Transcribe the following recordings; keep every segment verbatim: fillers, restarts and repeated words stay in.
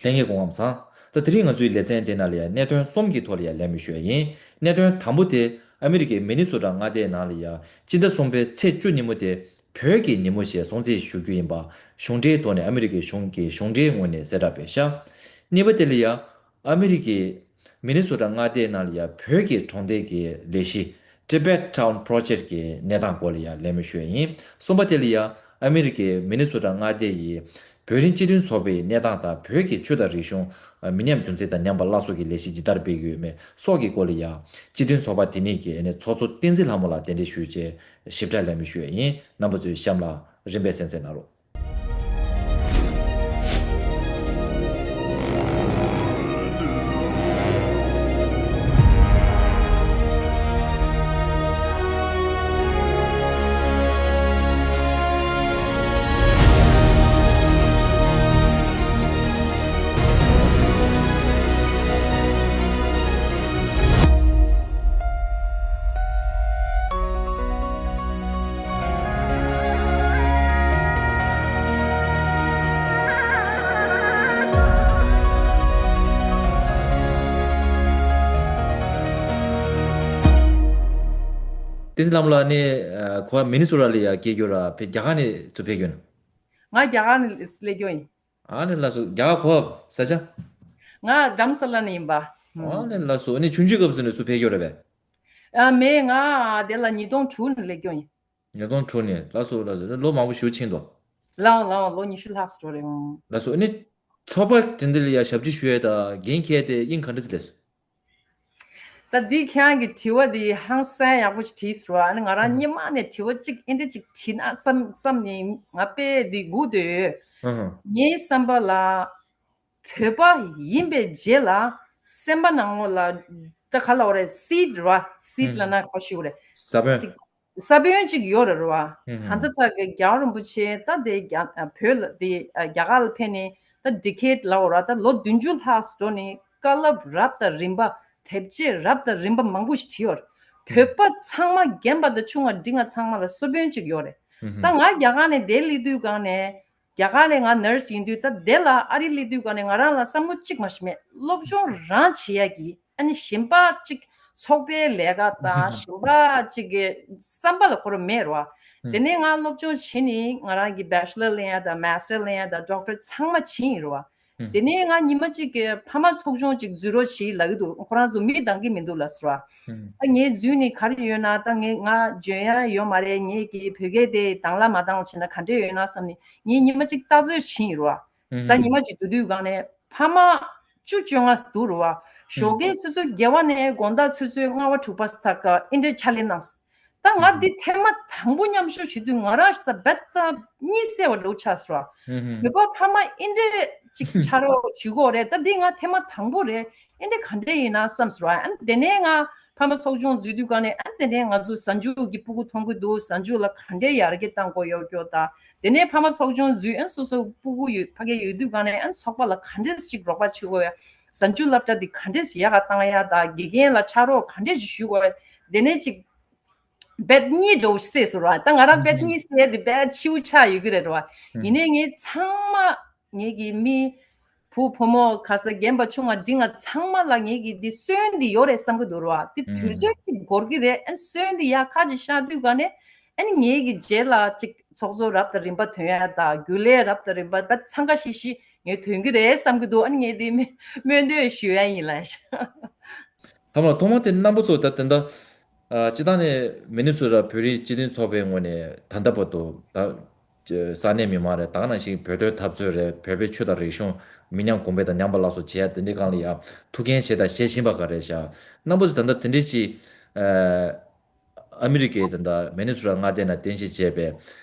ལྷན་རྒྱས་སྐུ་ཁམས་བཟང་། ད་དེ་རིང་ང་ཚོའི་ལེ་ཚན་དེ་ནང་ལ་ཡང་གནད་དོན་གསུམ་གྱི་ཐོག་ལ་ཡང་ལན་མི་ཞུ་ཡ་ཡིན། གནད་དོན་དང་པོ་དེ་ཨ་མི་རི་ཀའི་མི་ནི་སོ་ཊ་མངའ་སྡེའི་ནང་ལ་ཡང་སྤྱི་ཟླ་གསུམ་པའི་ཚེས་བཅུ་ཉིན་མོ་དེ་བོད་ཀྱི་ཉིན་མོ་ཞེས་སྲུང་བརྩི་ཞུ་རྒྱུ་ཡིན་པ་གཞུང་འབྲེལ་ཐོག་ནས་ཨ་མི་རི་ཀའི་གཞུང་གི་གཞུང་འབྲེལ་ངོས་ནས་གསལ་བསྒྲགས་སྤེལ་ཤག་གཉིས་པ་དེ་ལ་ཡང་ཨ་མི་རི་ཀའི་མི་ནི་སོ་ཊ་མངའ་སྡེའི་ནང་ལ་ཡང་བོད་ཀྱི་གྲོང་སྡེ་གི་ལས་གཞི་Tibet Town Project གི་གནས་སྟངས་སྐོར་ལ་ཡང་ལན་མི་ཞུ་ཡ་ཡིན། གསུམ་པ་དེ་ལ་ཡང་ཨ་མི་རི་ཀའི་མི་ནི་སོ་ཊ་མངའ་སྡེ་ཡི་བོད་རིགས་སྤྱི་མཐུན་ཚོགས་པའི་གནས་སྟངས་དང་བོད་ཀྱི་ཆོས་དང་རིག་གཞུང་མི་ཉམས་རྒྱུན་འཛིན་དང་ཉམས་པ་སླར་གསོ་གི་ལས་གཞི་ཇི་ལྟར་སྤེལ་གྱི་ཡོད་མེད་སོགས་ཀྱི་སྐོར་ལ་ཡང་སྤྱི་མཐུན་ཚོགས་པ་དེ་ཉིད་ཀྱི་ཚོགས་གཙོ་བསྟན་འཛིན་ལྷ་མོ་ལགས་གདན་འདྲེན་ཞུས་རྗེས་ཞིབ་ཕྲ་ལན་མི་ཞུ་ཡ་ཡིན། རྣམ་པ་ཚོས་གཤམ་ལ་རིམ་པས་གསན་གཟིགས་གནང་རོགས། བསྟན་འཛིན་ལྷ་མོ་ལགས་ནི་ཨ་ཁོ་མི་ནི་སོ་ཊ་ལ་ཡ་སྐྱེས་རྒྱུ་ར་ཕེ་རྒྱ་གར་ནས་ཚུར་ཕེབས་རྒྱུ་ན། ང་རྒྱ་གར་ནས་སླེབས་རྒྱུ་ཡིན། ཨ་ནི་ལགས་སོ། རྒྱ་གར་གོ་ས་ཆ། ང་རྡ་རམ་ས་ལ་ནས་ཡིན་པ། ཨ་ནི་ལགས་སོ། ཨ་ནི་ཆུང་ཆུང་སྐབས་སུ་ནས་ཚུར་ཕེབས་རྒྱུ་རེད་པས། ཨ་མེད། ང་དེ་ལ་ཉིས་སྟོང་དྲུག་ནས་སླེབས་རྒྱུ་ཡིན། ཉིས་སྟོང་དྲུག་ནས། ལགས་སོ་ལགས་སོ། ལོ་མང་པོ་ཞིག་ཕྱིན་འདུག་ལའོ་ལའོ་ལོ་ཉི་ཤུ་ལྷག་ཙམ་འགྲོ་རེད། ལགས་སོ། ཨ་ནི་ཚོགས་པ་དེ་འདི་ལ་ཡ་ཞབས་ཕྱི་ཞུ་ཡས་དང་འགན་འཁྱེར་ཏེ་དབྱིན་ག་འདྲ་ཟིག་ལས་སོང་། ད་འདི་ཁྱེད་རང་གི་དྲི་བ་འདི་ཧང་སང་ཡག་པོ་ཅིག་དྲིས་སོང་། ཨ་ནི་ང་རང་སྔོན་མ་ནས་དྲི་བ་གཅིག་ཨེ་འདྲ་ཅིག་དྲིས་ན་བསམ་བསམ་ནས་ང་དཔེ་འདི་སྒུག་སྡོད་ཡོད། ཨ་ཧ། ངའི་བསམ་པ་ལ་བོད་པ་ཡིན་པའི་རྗེས་ལ་སེམས་པ་ནང་ལོགས་ལ་ད་ག་ལབ་དགོས་རེད། སིཌ་རེད་བ། སིཌ་ལབ་ན་ག་ཞུ་དགོས་རེད། ས་བོན། ཅིག་ས་བོན་ཅིག་ཡོད་རེད་བ། ཧུམ་ཧུམ། ད་ལྟ་ས་གི་རྒྱལ་བ་རིན་པོ་ཆེ་ད་དེ་རྒྱ་བོད་ལ་དེ་རྒྱ་གར་ལ་ཕེབས་ནས་ད་ཌི་ཀེཌ་ལབ་དགོས་རེད་བ། ད་ལོ་བདུན་ཅུ་ལྷག་འགྲོ་ནས་བཀའ་སློབ་རབ་དང་རིམ་པ་དེབ་ཆས་རབ་དང་རིམ་པ་མང་པོ་ཞིག་བྲིས་ཡོད་རེད། བོད་པ་ཚང་མ་རྒན་པ་དང་ཆུང་བ་འབྲིང་བ་ཚང་མ་ལ་ས་བོན་ཅིག་ཡོད་རེད། ཧུམ་ཧུམ། ད་ང་རྒྱ་གར་ནས་དེ་སླེབས་དུས་སྒང་ནས། རྒྱ་གར་ནས་ང་ནར་སི་ཡིན་དུས་ད་དེ་ལ་ཨ་རི་སླེབས་དུས་སྒང་ནས་ང་རང་ལ་བསམ་བློ་གཅིག་མ་ཞིག་མེད། སློབ་སྦྱོང་རང་བྱེད་ཡ་གི་ཨ་ནི་གཞན་པ་གཅིག་ཚོགས་པའི་ལས་ཀ་དང་གཞན་པ་གཅིག་གི་བསམ་པ་ལ་འཁོར་བ་མེད་རེད་བ། དེ་ནས་ང་སློབ་སྦྱོང་བྱེད་ནས་ང་རང་གི་བེ་ཆེ་ལར་ལེན་ཡ་དང་མེ་སི་ཊར་ལེན་ཡ་དང་ཌོག་ཊར་ཚང་མ་བྱེད་ཡིན་རེད་བ། དེ་ནས་ང་ཉི་མ་གཅིག་གི་ཕ་མ་ཚོགས་ཆུང་གཅིག་འཛུལ་རོགས་བྱེད་ལབ་ཀྱི་འདུག་ཁོ་རང་ཚོ་མི་འདང་གི་མི་འདུག་ལབ་ཟེར་བ། ད་ངས་འཛུལ་ནས་ག་རེ་ཡོད་ན། ད་ངས་ང་འཇོན་ཡ་ཡོད་མ་རེད། ངས་ཀྱི་བོད་སྐད་དེ་དང་ལ་མ་དང་ལ་བྱས་ན་ག་འདྲས་ཡོད་ན་བསམ་ནས་ངས་ཉི་མ་གཅིག་ལྟ་ཚོད་བྱེད་ཡིན་རེད་བ། གཟའ་ཉི་མ་གཅིག་འགྲོ་དུས་སྒང་ནས་ཕ་མ་བཅུ་བཅོ་ལྔ་འདུག་རེད་བ། ཞོགས་ཀས་ཆུ་ཚོད་བརྒྱད་པ་ནས་དགོང་དག་ཆུ་ཚོད་ལྔ་པ་དྲུག་པ་ཙམ་ཁ་ཨེ་འདྲས་ཕྱག་ལས་གནང་། ད་ང་འདི་ཐེངས་མ་དང་པོ་མཉམ་ཞུགས་བྱེད་དུས་ང་རང་ཞིག་ད་རྦད་ད་གཉིད་སད་པ་འདྲ་བོ་ཆགས་སོང་། བོད་པ་ཕ་མ་ཨེ་འདྲས་ཅིག་ཆགས་རོགས་ཞུ་དགོས་རེད། ད་འདི་ང་ཐེངས་མ་དང་པོ་རེད། ཨེ་འདྲས་ག་འདྲས་ཡིན་ན་བསམ་སོང་། ཨ་ནི་དེ་ནས་ང་ཕ་མ་ཚོགས་ཆུང་འཛུལ་དུས་སྒང་ནས་ཨ་ནི་དེ་ནས་ང་ཚོ་གཟའ་མཇུག་གི་སྤུ་གུ་མཐོང་གི་འདུག་གཟའ་མཇུག་ལ་ག་འདྲས་ཡར་རྒྱས་གཏང་དགོས་ཡོད་སྐྱོ་ད། དེ་ནས་ཕ་མ་ཚོགས་ཆུང་འཛུལ་ཨ་ནི་སོ་སོ་སྤུ་གུ་ཡོད་ཕ་གིར་ཡོད་དུས་སྒང་ནས་ཨ་ནི་ཚོགས་པ་ལ་ག་འདྲས་ཅིག་རོགས་པ་བྱེད་དགོས་ཡ། གཟའ་མཇུག་སློབ་གྲྭ་འདི་ག་འདྲས་ཡག་ག་བཏང་ཡ་ད་དགེ་རྒན་ལ་ཕྱག་རོགས་ག་འདྲས་ཅིག་ཞུ་དགོས་ཡ། དེ་ནས་ཅིག་བེད་གཉིས་འགྲོ་སྲིད་ཟེར་བ། ད་ང་རང་བེད་གཉིས་ཟེར་དེ་བེད་ཆེའུ་ཆགས་ཡོད་ཀྱི་རེད་བ། ཡིན་ནའི་ངས་ཚང་མ་ངེད་ཀྱི་མི་བུ་བུ་མོ་ག་ས་རྒན་པ་ཆུང་བ་འབྲིང་བ་ཚང་མ་ལ་ངེད་ཀྱི་འདི་སོན་འདི་ཡོད་རེད་བསམ་གྱི་འདུག་རེད་བ། འདི་དུས་ཚོད་ཅིག་འགོར་གྱི་རེད། ཨ་ནི་སོན་འདི་ཡག་ཁ་ཅིག་བཞག་དུས་ག་ནས་ཨ་ནི་ངེད་ཀྱི་རྗེས་ལ་ཅིག་ཚོགས་གཙོ་རབ་དང་རིམ་པ་ཐོན་ཡ་ད་རྒྱུན་ལས་རབ་དང་རིམ་པ་བེད་འཚང་ཁ་ཤིག་ཤིག་ངས་ཐོན་གྱི་རེད་བསམ་གྱི་འདུག་ཨ་ནི་ངས་འདི་སྨོན་འདུན་ཞུ་ཡ་ཡིན་ལ། ཐ་མ་ཐོག་མ་དེ་རྣམ་པ་ཚོ་ད་དེ་འདྲ། ཨ་སྤྱི་བཏང་ནས་མི་ནི་སོ་ཊ་བོད་རིགས་སྤྱི་མཐུན་ཚོགས་པའི་ངོས་ནས་ད་ལྟ་བར་དུ་ད་ས་གནས་མི་མང་རེད། ད་ག་ནང་བཞིན་བོད་དོན་འཐབ་རྩོད་རེད། བོད་པའི་ཆོས་དང་རིག་གཞུང་མི་ཉམས་གོང་འཕེལ་དང་ཉམས་པ་སླར་གསོ་བྱེད་ཡ་དེ་འདྲའི་སྒང་ལ་ཡ་ཐུགས་འགན་བཞེས་དང་བཞེས་བཞིན་པ་ག་རེ་བཞག་རྣམ་པ་ཚོ་ད་ལྟ་དེ་འདྲའི་ཅིག་ཨ་ཨ་མི་རི་ཀའི་ད་ལྟ་མི་ནི་སོ་ཊ་མངའ་སྡེ་ནང་རྟེན་གཞི་བྱས་པའི་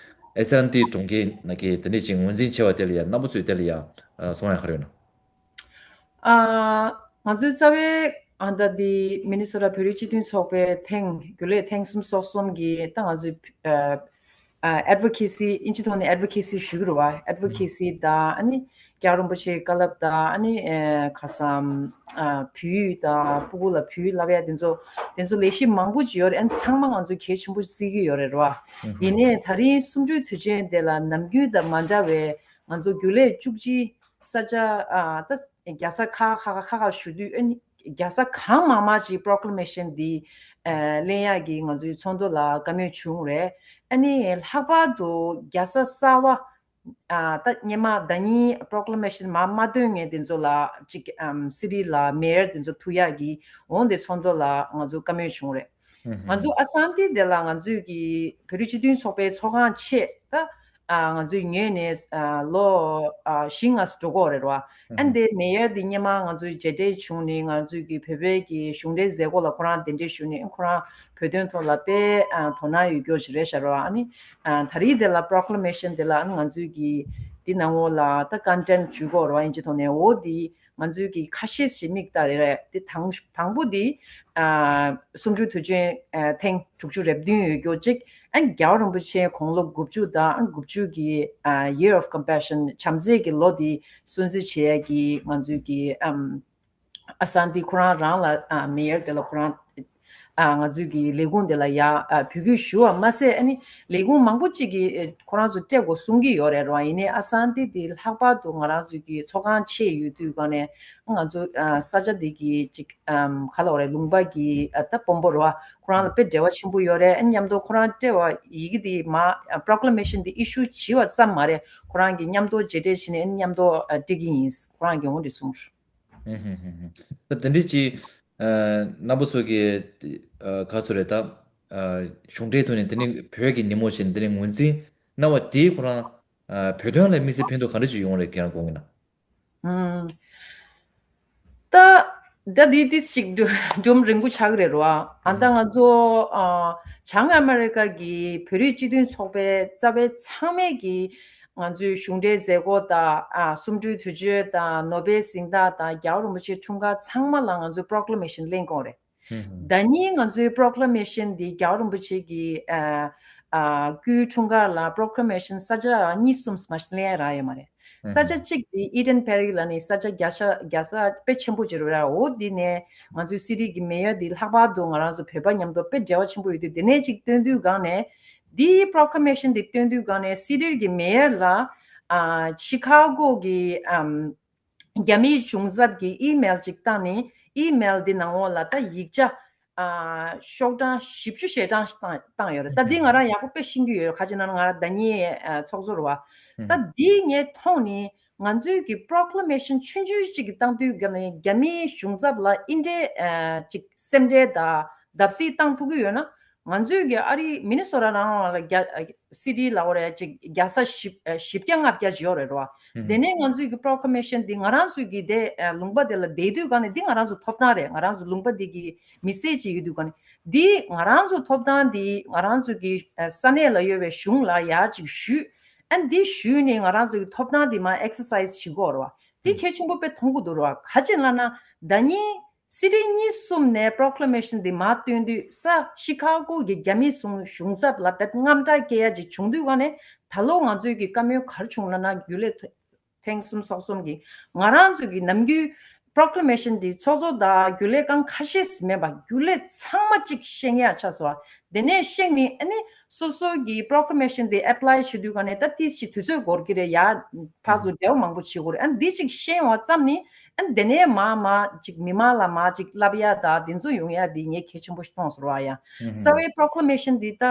ཨེ་སི་ཨེན་ཌི་གྲོང་ཁྱེར་ནང་གི་དེ་འདྲའི་ཅིག་ངོས་འཛིན་ཆེ་བ་དེ་ལ་ཡ་རྣམ་པ་ཚོས་དེ་ལ་ཡ་གསུང་ཡ་ག་རེ་ཡོད་ན། ཨ། ང་ཚོའི་རྩ་བའི་ཨ་ད་འདི་མི་ནི་སོ་ཊ་བོད་རིགས་སྤྱི་མཐུན་ཚོགས་པའི་ཐེངས་རྒྱུན་ལས་ཐེངས་སུམ་ཅུ་སོ་གསུམ་གྱི་ད་ང་ཚོའི་ཨ་ཨ་ཨེཌ་ཝོ་ཀེ་སི་ཨིན་ཇི་ཐོག་ནས་ཨེཌ་ཝོ་ཀེ་སི་ཞུ་གི་རེད་བ། ཨེཌ་ཝོ་ཀེ་སི་དང་ཨ་ནི་རྒྱལ་བ་རིན་པོ་ཆེའི་བཀའ་སློབ་དང་ཨ་ནི་ཨ་ཁ་སང་ཨ་བོད་ཡིག་དང་སྤུ་གུ་ལ་བོད་ཡིག་བསླབ་ཡ་དེ་ཚོ་དེ་ཚོ་ལས་གཞི་མང་པོ་ཅིག་ཡོད་རེད། ཨ་ནི་ཚང་མ་ང་ཚོ་གལ་ཆེན་པོ་བརྩི་གི་ཡོད་རེད་བ། ཡིན་ནའི་ད་རིང་གསུམ་བཅུའི་དུས་ཆེན་དེ་ལ་ནམ་རྒྱུན་དང་མ་འདྲ་བའི་ང་ཚོ་རྒྱུན་ལས་བཅུ་གཅིག་ས་ཆ་ཨ་ད་རྒྱལ་ས་ཁག་ཁག་ཁག་ཁག་ཁག་ཞུ་དུས་ཨ་ནི་རྒྱལ་ས་གང་མང་མང་ཅིག་པོ་རོ་ཀི་ལེ་མེ་ཤན་འདི་ཨ་ལེན་ཡག་གི་ང་ཚོའི་ཚོགས་འདུ་ལ་བཀའ་མོལ་བྱུང་རེད། ཨ་ནི་ལྷག་པར་དུ་རྒྱལ་ས་གསར་པ་ཨ་ད་སྔོན་མ་ཟླ་ཉིན་པོ་རོ་ཀི་ལེ་མེ་ཤན་མ་མ་བཏོན་མཁན་དེ་ཚོ་ལ་ཅིག་ཨམ་སི་ཊི་ལ་མེ་ཡར་དེ་ཚོ་ཐུག་ཡག་གི་འོང་དེ་ཚོགས་འདུ་ལ་ང་ཚོ་བཀའ་མོལ་བྱུང་རེད། ང་ཚོ་ཨ་སན་ཏི་དེ་ལ་ང་ཚོས་ཀྱི་བོད་རིགས་སྤྱི་མཐུན་ཚོགས་པའི་ཚོགས་ཁང་ཆེད་ད་ཨ་ང་ཚོས་ཉོས་ནས་ཨ་ལོ་ཨ་བཞི་ལྔ་ཙམ་འགྲོ་གི་ཡོད་རེད་བ། ཨ་ནི་དེ་མེ་ཡར་དེ་སྔོན་མ་ང་ཚོའི་མཇལ་འཕྲད་བྱུང་ནས་ང་ཚོས་ཀྱི་བོད་པའི་གི་གཞུང་འབྲེལ་མཛད་སྒོ་ལ་ཁོ་རང་གདན་འདྲེན་ཞུས་ནས་ཁོ་རང་བོད་དོན་ཐོག་ལ་དཔེ་ཨ་དོ་སྣང་ཡོད་རྒྱུ་ཞིག་རེད་ཤག་རེད་བ། ཨ་ནི་ཨ་ད་རེས་དེ་ལ་པོ་རོ་ཀི་ལེ་མེ་ཤན་དེ་ལ་ཨ་ནི་ང་ཚོས་ཀྱི་དེ་ནང་ལོགས་ལ་ད་ཀོན་ཊེན་ཊི་བྱུག་གི་ཡོད་རེད་བ། ཨིན་ཇི་ཐོག་ནས་འོ་དེ། ང་ཚོའི་གི་ཁ་ཤས་ཤིག་མིག་ལྟ་རེ་རེད། དེ་དང་དང་པོ་དེ་ཨ་གསུམ་བཅུའི་དུས་ཆེན་ཨ་ཐེངས་དྲུག་ཅུ་རེ་བདུན་ཡོད་རྒྱུ་གཅིག་ཨ་རྒྱལ་བ་རིན་པོ་ཆེ་དགུང་ལོ་དགུ་བཅུ་དང་ཨ་དགུ་བཅུ་གི་ཨ་Year of Compassion བྱམས་བརྩེ་གི་ལོ་དེ་སྲུང་བརྩི་བྱེད་ཡ་གི་ང་ཚོའི་གི་ཨམ་ཨ་སན་ཏི་ཁོ་རང་རང་ལ་ཨ་མེ་ཡར་དེ་ལ་ཁོ་རང་ཨ་ང་ཚོའི་གི་ལས་ཁུངས་དེ་ལ་ཡ་ཨ་འབོད་སྐུལ་ཞུ་བ་མ་ཟད། ཨ་ནི་ལས་ཁུངས་མང་པོ་ཅིག་གིས་ཨེ་ཁོ་རང་ཚོ་སྤྲད་དགོས་གསུང་གི་ཡོད་རེད་རོ། ཡིན་ནའི་ཨ་སན་ཏི་དེ་ལྷག་པར་དུ་ང་རང་ཚོའི་གི་ཚོགས་ཁང་ཆེ་ཡོད་དུས་ག་ནས་ང་ཚོ་ཨ་ས་ཆ་དེ་གི་ཅིག་ཨམ་ག་ལ་བ་རེད། ལུང་པ་གི་ཨ་ད་དཔོན་པོ་རོ། ཁོ་རང་ལ་དཔེ་འབྲེལ་བ་ཆེན་པོ་ཡོད་རེད། ཨ་ནི་མཉམ་དུ་ཁོ་རང་སྤྲད་པ་ཡི་གེ་དེ་མ་པོ་རོ་ཀི་ལེ་མེ་ཤན་དེ་ཨི་ཤུ་བྱས་པ་ཙམ་མ་རེད། ཁོ་རང་གི་མཉམ་དུ་མཇལ་འཕྲད་བྱས་ནས་ཨ་ནི་མཉམ་དུ་ཨ་སྤྲད་ཀྱི་ཡིན། ཁོ་རང་གིས་འོ་འདྲ་གསུངས། ཧུམ་ཧུམ་ཧུམ་ཧུམ། ད་དེ་འདྲ་ཅིག་ཨ་རྣམ་པ་ཚོ་གི་ཨ་ག་ཚོད་རེད་ད། ཨ་གཞུང་འབྲེལ་ཐོག་ནས་དེ་ནི་བོད་ཀྱི་ཉིན་མོ་ཞེས་དེ་ནི་ངོས་འཛིན་གནང་བ་དེས་ཁོ་རང་ཨ་བོད་དོན་ལ་དམིགས་བསལ་ཕན་ཐོགས་ག་འདྲ་ཅིག་ཡོང་རེད། ཁྱེད་རང་དགོངས་ཀྱི་ན། ཨུམ། ད་ད་དེ་དེ་ཅིག་སྒྲུ་སྒྲུང་རིང་པོ་ཆགས་ཀྱི་རེད་རོ། ཨ་ད་ང་ཚོ་ཨ་བྱང་ཨ་མེ་རི་ཀ་གི་བོད་རིགས་སྤྱི་མཐུན་ཚོགས་པའི་རྩ་བའི་ཚང་མས་ཀྱི་ང་ཚོའི་གཞུང་འབྲེལ་མཛད་སྒོ་དང་ཨ་གསུམ་བཅུའི་དུས་ཆེན་དང་ནོ་བེལ་གཟེངས་རྟགས་དང་རྒྱལ་བ་རིན་པོ་ཆེའི་འཁྲུངས་སྐར་ཚང་མ་ལ་ང་ཚོས་པོ་རོ་ཀི་ལེ་མེ་ཤན་ལེན་གྱི་ཡོད་རེད། ཧུམ་ཧུམ། ཟླ་ཉིན་ང་ཚོའི་པོ་རོ་ཀི་ལེ་མེ་ཤན་འདི་རྒྱལ་བ་རིན་པོ་ཆེ་གི་ཨ་ཨ་སྐུའི་འཁྲུངས་སྐར་ལ་པོ་རོ་ཀི་ལེ་མེ་ཤན་ས་ཆ་གཉིས་གསུམ་མ་གཏོགས་ལེན་ཡ་རག་ཡོད་མ་རེད། ཧུམ་ས་ཆ་ཧུམ། གཅིག་འདི་ཨི་ཌེན་པེ་རི་ལབ་ནས་ས་ཆ་རྒྱལ་ས་རྒྱལ་ས་དཔེ་ཆེན་པོ་ཅིག་རེད་ར། འོ་འདི་ནས་ང་ཚོའི་སི་ཊི་གི་མེ་ཡར་འདི་ལྷག་པར་དུ་ང་རང་ཚོ་བོད་པ་མཉམ་དུ་དཔེ་འབྲེལ་བ་ཆེན་པོ་ཡོད་དུས་དེ་ནས་ཅིག་བཏོན་དུས་གང་ནས་འདིའི་པོ་རོ་ཀི་ལེ་མེ་ཤན་འདི་བཏོན་དུས་གང་ནས་སི་ཊི་གི་མེ་ཡར་ལ་ཨ་ཤི་ཁ་གོ་གི་ཨམ། རྒྱ་མིའི་གཞུང་ཚབ་ཀྱི་ཨི་མེལ་ཅིག་བཏང་ནས་ཨི་མེལ་འདི་ནང་ལོགས་ལ་ད་ཡིག་ཆ་ཨ་ཤོག་གྲངས་བཞི་བཅུ་ཞེ་གྲངས་ཤིག་བཏང་བཏང་ཡོད་རེད། ད་འདི་ང་རང་ཡག་པོ་དཔེ་ཤེས་ཀྱི་ཡོད་རེད། ག་ཅི་ན་ང་རང་ཟླ་ཉིན་ཨ་ཚོགས་གཙོ་རེད་བ། ད་འདི་ངས་མཐོང་ནས་ང་ཚོའི་གི་པོ་རོ་ཀི་ལེ་མེ་ཤན་ཆུང་ཆུང་ཅིག་གི་བཏང་དུས་ག་ནས་རྒྱ་མིའི་གཞུང་ཚབ་ལ་ཨི་འདྲའི་ཨ་ཅིག་སེམས་ཁྲལ་དང་བརྡབ་གསིག་བཏང་ཐུབ་ཀྱི་ཡོད་ན། ང་ཚོས་ཀྱི་ཨ་རི་མི་ནི་སོ་ཊ་ནང་ལ་རྒྱ་སི་ཊི་ལ་འོ་རེད་ཅིག་རྒྱལ་ས་བཞི་བཞི་བརྒྱ་ལྔ་བརྒྱ་ཅིག་ཡོད་རེད་རོ། དེ་ནས་ང་ཚོས་ཀྱི་པོ་རོ་ཀི་ལེ་མེ་ཤན་འདི་ང་རང་ཚོས་ཀྱི་དེ་ལུང་པ་དེ་ལ་བསྡད་དུས་ག་ནས་འདི་ང་རང་ཚོ་ཐོབ་ཐང་རེད། ང་རང་ཚོ་ལུང་པ་འདི་གི་མི་སེར་ཅིག་ཡོད་དུས་ག་ནས་འདི་ང་རང་ཚོ་ཐོབ་ཐང་འདི་ང་རང་ཚོ་གི་ས་གནས་ལ་ཡོད་པའི་གཞུང་ལ་ཡ་ཅིག་ཞུས། ཨ་འདི་ཞུས་ནས་ང་རང་ཚོ་གི་ཐོབ་ཐང་འདི་མ་ཨེག་སར་སའི་ཛི་བྱེད་དགོས་རེད་བ། འདི་གལ་ཆེན་པོ་དཔེ་མཐོང་གི་འདུག་རེད་བ། ག་ཅི་ལབ་ན་ཟླ་ཉིན། སི་ཊི་གཉིས་གསུམ་ནས་པོ་རོ་ཀི་ལེ་མེ་ཤན་འདི་མར་བཏོན་དུས་ས་ཤི་ཁ་གོ་གི་རྒྱ་མི་གཞུང་ཚབ་ལ་དཔེ་དངངས་སྐྲག་སྐྱེ་ཡ་ཅིག་བྱུང་དུས་ག་ནས་ད་ལོ་ང་ཚོའི་གི་བཀའ་མོལ་ག་རེ་བྱུང་ལབ་ན་རྒྱུན་ལས་ཐེངས་གསུམ་ཚོགས་གསུམ་གི་ང་རང་ཚོའི་གི་ནམ་རྒྱུན་པོ་རོ་ཀི་ལེ་མེ་ཤན་འདི་ཚོགས་གཙོ་དང་རྒྱུན་ལས་ཁང་ཁ་ཤས་མིན་པ་རྒྱུན་ལས་ཚང་མ་ཅིག་ཤེས་ཡ་ཆགས་སོང་བ། དེ་ནས་ཤེས་ནི་ཨ་ནི་སོ་སོ་གི་པོ་རོ་ཀི་ལེ་མེ་ཤན་འདི་ཨེ་པ་ལའི་བྱེད་དུས་ག་ནས་ད་ཏིས་ཅིག་དུས་ཚོད་འགོར་གི་རེད་ཡ། ཕར་ཚུར་འབྲེལ་བ་མང་པོ་བྱེད་དགོས་རེད། ཨ་ནི་འདི་ཅིག་ཤེས་པ་ཙམ་ནི། ཨ་ནི་དེ་ནས་མར་མར་ཅིག་མི་མང་ལ་མར་ཅིག་ལབ་ཡ་ད་དེ་ཚོ་ཡོང་ཡ་དེ་ངས་གལ་ཆེན་པོ་ཞིག་མཐོང་སོང་ར་ཡ། ཧུམ་ཧུམ། རྩ་བའི་པོ་རོ་ཀི་ལེ་མེ་ཤན་འདི་ད་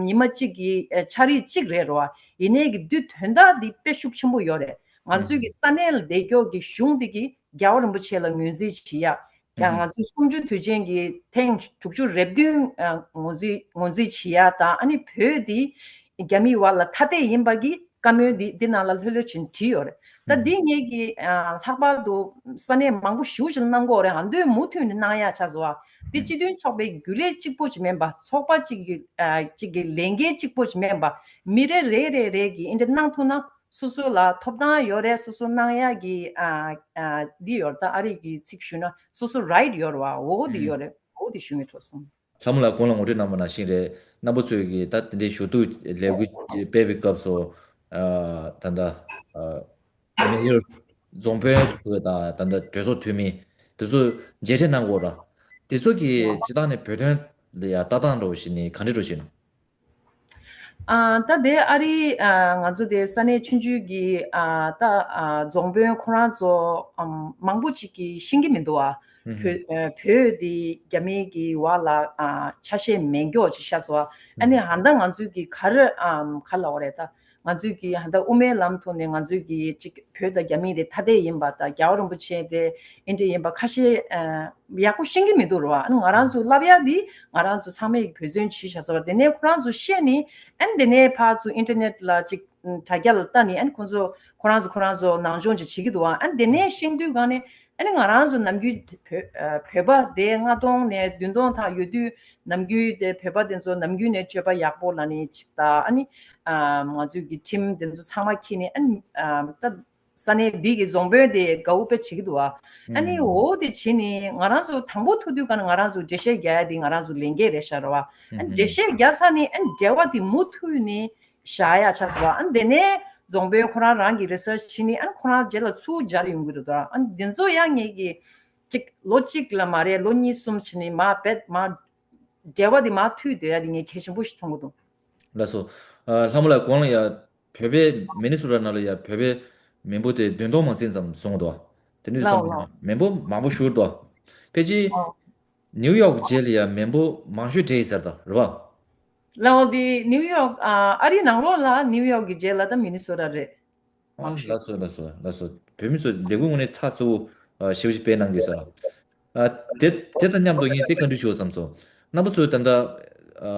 ཉི་མ་གཅིག་གི་ཨ་འཆར་རིས་གཅིག་རེད་ར། ཡིན་ནའི་གི་དུས་དོན་དག་འདི་དཔེ་ཤུགས་ཆེན་པོ་ཡོད་རེད། ང་ཚོའི་གི་ས་གནས་ལ་བསྡད་ཀྱོག་གི་གཞུང་འདི་གི་རྒྱལ་བ་རིན་པོ་ཆེ་ལ་ངོས་འཛིན་བྱེད་ཡ། ཡང་ང་ཚོའི་གསུམ་བཅུའི་དུས་ཆེན་གྱི་ཐེངས་དྲུག་ཅུ་རེ་བདུན་ཨ་ངོས་འཛིན་ངོས་འཛིན་བྱེད་ཡ་དང་། ཨ་ནི་བོད་འདི་རྒྱ་མིའི་བར་ལ་ཐ་དད་ཡིན་པ་གི་བཀའ་མོལ་འདི་འདི་ནང་ལ་ལྷོད་ལྷོད་བྱས་ནས་བྲིས་ཡོད་རེད། ད་འདི་ངེད་ཀྱི་ཨ་ལྷག་པར་དུ་ས་གནས་མང་པོ་ཞེ་པོ་ཅིག་ལ་གནང་གི་ཡོད་རེད། ཨ་མདོའི་མུ་མཐུད་ནས་གནང་ཡ་ཆགས་སོང་བ། འདི་སྤྱི་མཐུན་ཚོགས་པའི་རྒྱུན་ལས་གཅིག་པོ་ཅིག་མིན་པ། ཚོགས་པ་གཅིག་གི་ཨ་གཅིག་གི་ལས་འགན་གཅིག་པོ་ཅིག་མིན་པ། མི་རེ་རེ་རེ་རེ་གིས་འདི་འདྲ་གནང་ཐུབ་ན་སོ་སོ་ལ་ཐོབ་ཐང་ཡོད་རེད། སོ་སོ་གནང་ཡ་གི་ཨ་ཨ་འདི་ཡོད་རེད། ད་ཨ་རི་གི་ཚིག་ཞུས་ན་སོ་སོ་རའིཊ་ཡོད་རེད་བ། འོ་འདི་ཡོད་རེད། འོ་འདི་ཞུ་སྙིང་བྲོ་སོང་། ལྷ་མོ་ལགས་གོང་ལ་ངོ་སྤྲོད་གནང་བ་ནང་བཞིན་རེད། རྣམ་པ་ཚོས་ཀྱི་ད་དེ་འདྲའི་ཞུ་གཏུག་ལས་འགུལ་སྤེལ་བའི་སྐབས་སུ་ཨ་ད་ལྟ་ཨ་མི་ཡུལ་རྫོང་དཔོན་དང་ད་ལྟ་གྲོས་ཚོགས་འཐུས་མི་དེ་ཚོ་མཇལ་འཕྲད་གནང་དགོས་ར། དེ་ཚོ་གི་སྤྱི་བཏང་ནས་བོད་དོན་ལ་ཡ་ལྟ་སྟངས་འདྲ་བོ་ཞིག་ནི་ག་འདྲ་འདྲ་བོ་ཞིག་ཡིན་ན། ཨ་ད་དེ་ཨ་རི་ཨ་ང་ཚོ་དེ་ས་གནས་ཆུང་ཆུང་གི་ཨ་ད་ཨ་རྫོང་དཔོན་ཁོ་རང་ཚོ་ཨམ་མང་པོ་ཅིག་གིས་ཤེས་ཀྱི་མི་འདུག་ཨ། ཨུ་བོད་ཨ་བོད་དེ་རྒྱ་མི་གི་བར་ལ་ཨ་ཆ་ཤས་མེད་མགྱོགས་ཅིག་ཤར་སོང་ཨ། ཨ་ནི་ཨུ་ཧ་ད་ང་ཚོས་ཀྱི་ག་རེ་ཨམ་ག་ལབ་དགོས་རེད་ད། ང་ཚོས་ཀྱི་ཧ་ད་དབུ་མའི་ལམ་ཐོག་ནས་ང་ཚོས་ཀྱི་ཅིག་བོད་དང་རྒྱ་མི་དེ་ཐ་དད་ཡིན་པ་དང་རྒྱལ་བ་རིན་པོ་ཆེ་དེ་ཨིན་དྲི་ཡིན་པ་ཁ་ཤས་ཨ་ཡག་པོ་ཤེས་ཀྱི་མི་འདུག་རེད་བ། ཨ་ནི་ང་རང་ཚོ་ལབ་ཡ་འདི་ང་རང་ཚོ་ཚང་མས་བོད་བཙོན་བྱས་བཞག་ཟེར་བ་དེ་ནས་ཁོ་རང་ཚོ་བཤད་ནི་ཨ་ནི་དེ་ནས་ཕར་ཚུར་ཨིན་ཊར་ནེཊ་ལ་ཅིག་དྲ་རྒྱ་ལ་ལྟ་ནི་ཨ་ནི་ཁོ་ཚོ་ཁོ་རང་ཚོ་ཁོ་རང་ཚོ་ནང་སྦྱོང་ཅིག་བྱེད་ཀྱི་འདུག་བ། ཨ་ནི་དེ་ནས་ཤེས་དུས་གང་ནས་ཨ་ནི་ང་རང་ཚོ་ནམ་རྒྱུན་བོད་ཨ་བོད་པ་དེ་ལྔ་སྟོང་ནས་བདུན་སྟོང་ཐག་ཡོད་དུས་ནམ་རྒྱུན་དེ་བོད་པ་དེ་ཚོ་ནམ་རྒྱུན་ནས་སྤྱོད་པ་ཡག་པོ་ལ་ནི་ཅིག་ད་ཨ་ནི་ཨ་ང་ཚོའི་གི་ཁྲིམས་དེ་ཚོ་ཚང་མ་འཁྱེར་ནས་ཨ་ནི་ཨ་ད། ས་གནས་འདི་གི་རྫོང་དཔོན་དེ་དགའ་བོ་དཔེ་བྱེད་ཀྱི་འདུག་བ། ཨ་ནི་ཨུ་འོ་དེ་བྱེད་ནི་ང་རང་ཚོ་དང་པོ་ཐུག་དུས་ག་ནས་ང་རང་ཚོ་འགྲེལ་བཤད་རྒྱག་ཡ་དེ་ང་རང་ཚོ་ལས་འགན་རེད་ཤག་རེད་བ། ཨ་ནི་འགྲེལ་བཤད་རྒྱག་ཚར་ནི་ཨ་ནི་འབྲེལ་བ་དེ་མུ་མཐུད་ནི་བཞག་ཡ་ཆགས་སོང་བ། ཨ་ནི་དེ་ནས་རྫོང་དཔོན་ཁོ་རང་རང་གི་རི་སར་ཆི་བྱེད་ནི་ཨ་ནི་ཁོ་རང་རྗེས་ལ་ཚུར་སྦྱར་ཡོང་གི་རེད་དོ། ཨ་ནི་དེ་ཚོ་ཡང་ངེད་ཀྱི་ཅིག་ལོ་གཅིག་ལ་མ་རེད་ལོ་གཉིས་གསུམ་བྱེད་ནི་མ་བེད་མ་འབྲེལ་བ་དེ་མ་མཐུད་སྡོད་ཡ་དེ་ངས་གལ་ཆེན་པོ་ཞིག་མཐོང་གི་འདུག་ལགས་སོ། ཨ་ལྷ་མོ་ལགས་གོང་ལ་ཡ་བོད་པའི་མི་ནི་སོ་ཊ་ནང་ལ་ཡ་བོད་པའི་མི་འབོར་དེ་བདུན་སྟོང་མ་ཟིན་ཙམ་སོང་འདུག་དེ་འདྲ་ལའོ་བསམ་ན་ལའོ། མི་འབོར་མང་པོ་ཞིག་འདུག་ཕལ་ཆེར་ཨོ། ནིའུ་ཡོག་རྗེས་ལ་ཡ་མི་འབོར་མང་ཤོས་དེ་ཡིན་ས་རེད་ད་རེད་བ། ལའོ་དེ་ནིའུ་ཡོག་ཨ་ཨ་རིའི་ནང་ལོགས་ལ་ནིའུ་ཡོག་གི་རྗེས་ལ་ད་མི་ནི་སོ་ཊ་རེད། ཨ་མང་ཤོས། ལགས་སོ་ལགས་སོ་ལགས་སོ། བོད་མི་ཚོ་ལས་འགུལ་དངོས་གནས་ཚགས་ཚུད་པོ་ཨ་ཞེ་པོ་ཅིག་སྤེལ་གནང་གི་ཡོད་ས་རེད། ཨ་དེ་དེ་དང་མཉམ་དུ་ངས་དེ་བཀའ་འདྲི་ཞུ་བསམ་སོང་། རྣམ་པ་ཚོས་ད་ལྟ་ཨ་